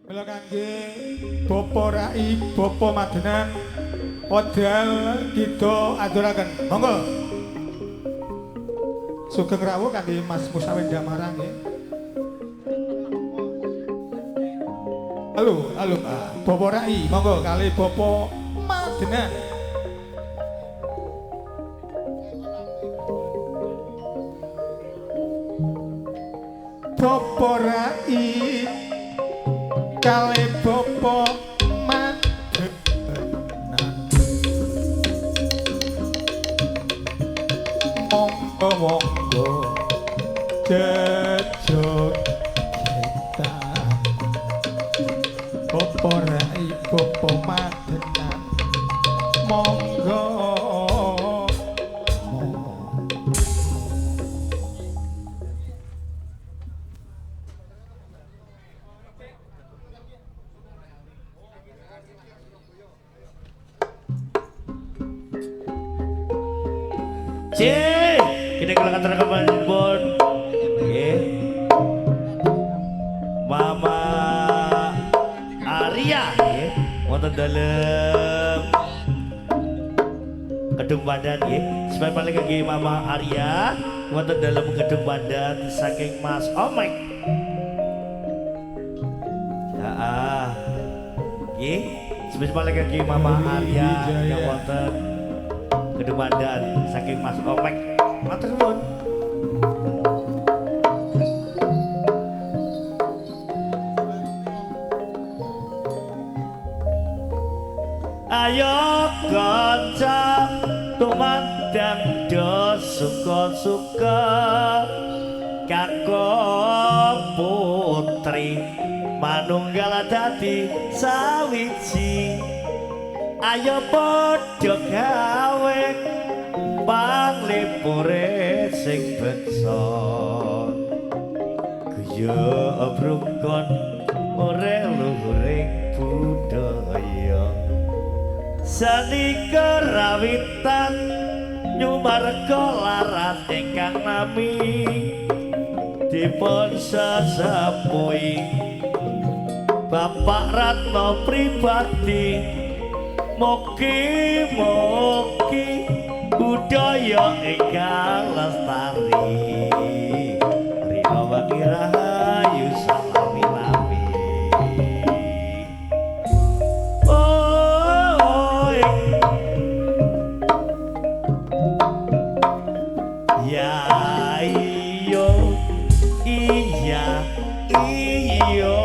Mila kangge Bapak Rai, Bapak Madenan wekdal kita aturaken. Monggo. Sugeng rawuh kangge Mas Musawin Damara nggih. Halo, halo Bapak Rai, monggo kali Bapak Madenan. Bapak Rai kali Bapak Madenan. Monggo monggo jejog kita. Bapak Rai, Bapak Madenan, monggo. Cih, kita kalau kata pun, nggih. Mama Arya, nggih, wonten dalem Kedung Pandan nggih. Supaya paling kangge Mama Arya wonten dalem Kedung Pandan saking Mas Omek. Heeh. Nggih, supaya paling kangge Mama Arya yang wonten Kedung Pandan saking Mas Omek. Matur nuwun. Ayo kanca tumandang do suka-suka kakung putri manunggal dadi sawiji. Ayo padha gawe panglipure sing beksa guyub rukun ore luhuring budaya. Seni kerawitan nyumarga laras ingkang nami dipun sesepuhi Bapak Ratno pribadi. Mugi-mugi budaya ingkang lestari. Rina wangi rahayu salami-lami. Oh, ya iyo, iya iyo.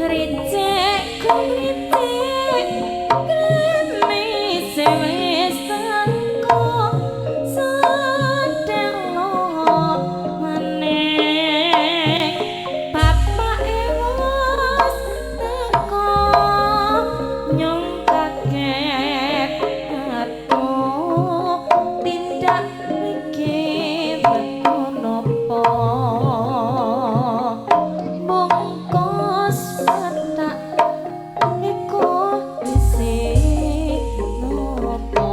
Ricik kumricik kremise wis teko sedeng meneh bapake wis teko nyong kaget atuh tindak iki teko nopo bungkus tak niku isi nopo.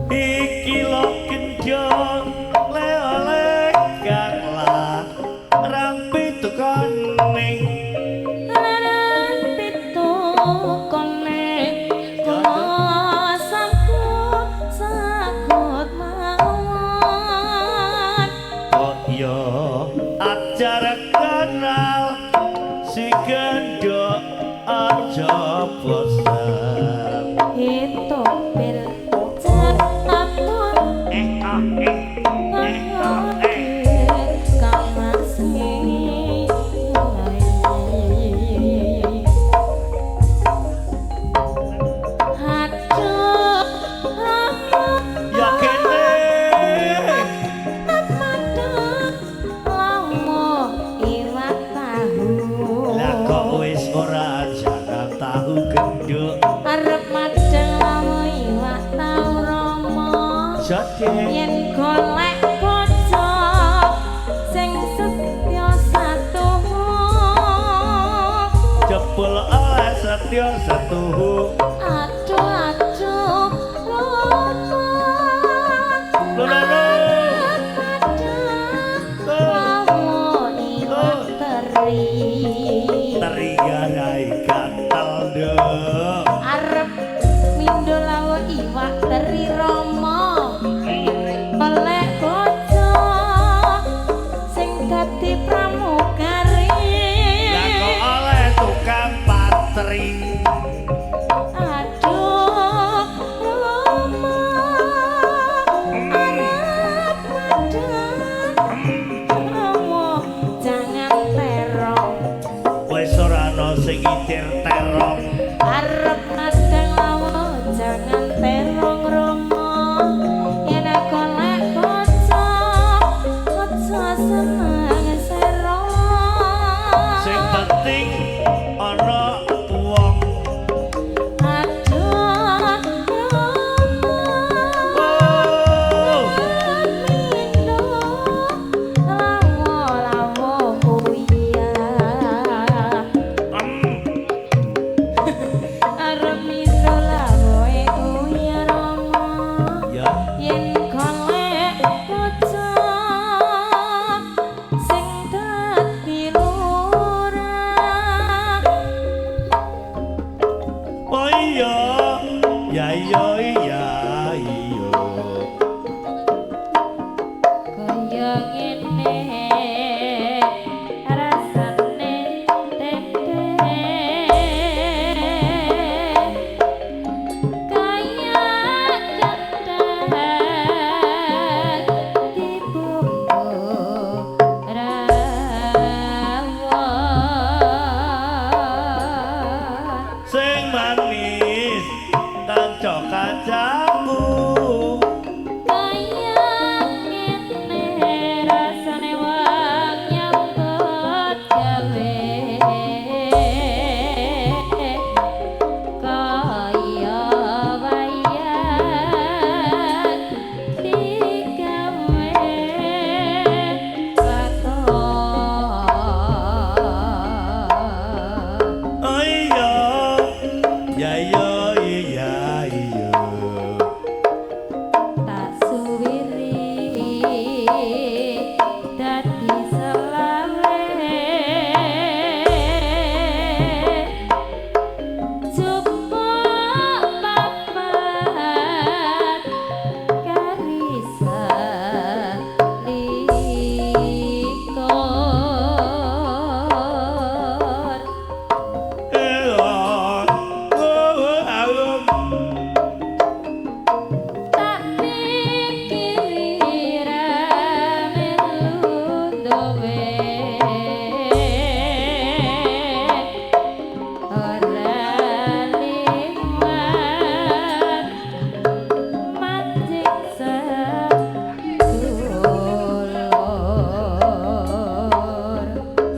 Iki lo gendong le-ole kang larang pitukane. Larang pitukane kula sampun sagut mawon. Oh iya acara kenal si gendong aja bosen. Itu pil apun Eh ah eh eh ah eh. Kang masih aduh Ya kene. Lamo iwak tahu. Lah kok wis ora jangan tahu genduk. Arep madheng lamo iwak tahu Rama. Jake. Yen golek bojo sing setya satuhu. Jebul oleh setya setuhu. Aduh aduh Rama. Lho lho lho. Arep madheng lamo dadi pramugari. Lah kok oleh tukang patri. Aduh Rama arep madang Rama jangan terong. Wis ora ana sing ngitir terong. Arep madang lawa jangan terong Rama. Yen golek kaca aja seneng serong. Sing penting ana wong. Aduh Rama Oh. Mindo lawo lawo kuya. Arep mindo lawoe kuya Rama. Ya. Yen golek kaca sing dadi lurah. Oh iya, ya iya iya iya. Kaya ngene rasane tempe kaya kendang dibumbu rawon. Sing manis kanca kancaku. Kaya ngene rasane wong nyambut gawe. Kaya wayang digawe lakon. Oh iya, ya iya iya iya. Tak suwiri dadi selawe jupuk papat kari selikur. Eh, oh, oh, oh. Tak pikiri ra melu duwe ora liwat mancing sedulur.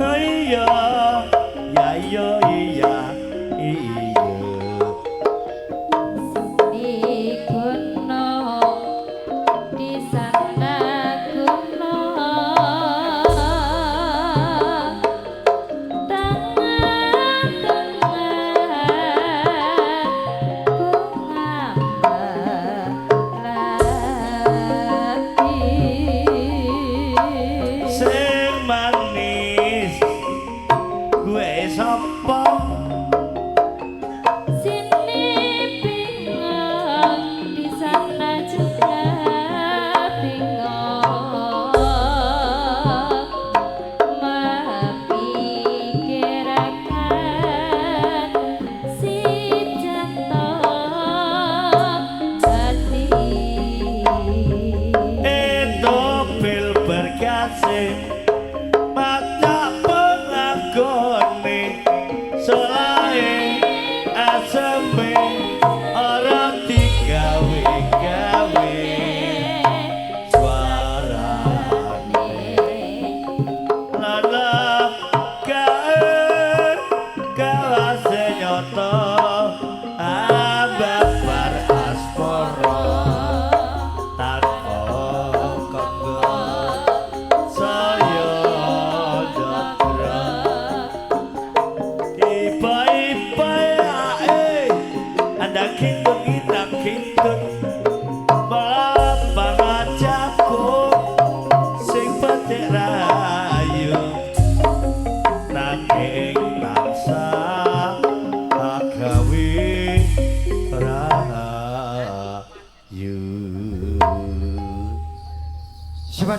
Oh iya, ya iya iya iya. Di gunung di sana gunung tengah-tengah bunga melati. Sing manis gue sapa? Sini bingung, di sana juga bingung. Memikirkan si jantung hati. Itu bil berkasih mata pengagone selae aseme ora digawe-gawe suarane lala kae kawase nyoto ababar asmara tanpa kanggo saya jatra ipa-ipa ae anda kintun kitang kintun melambang ajaku sing petik rahayu nanging tansah agawe rahayu. Siapa?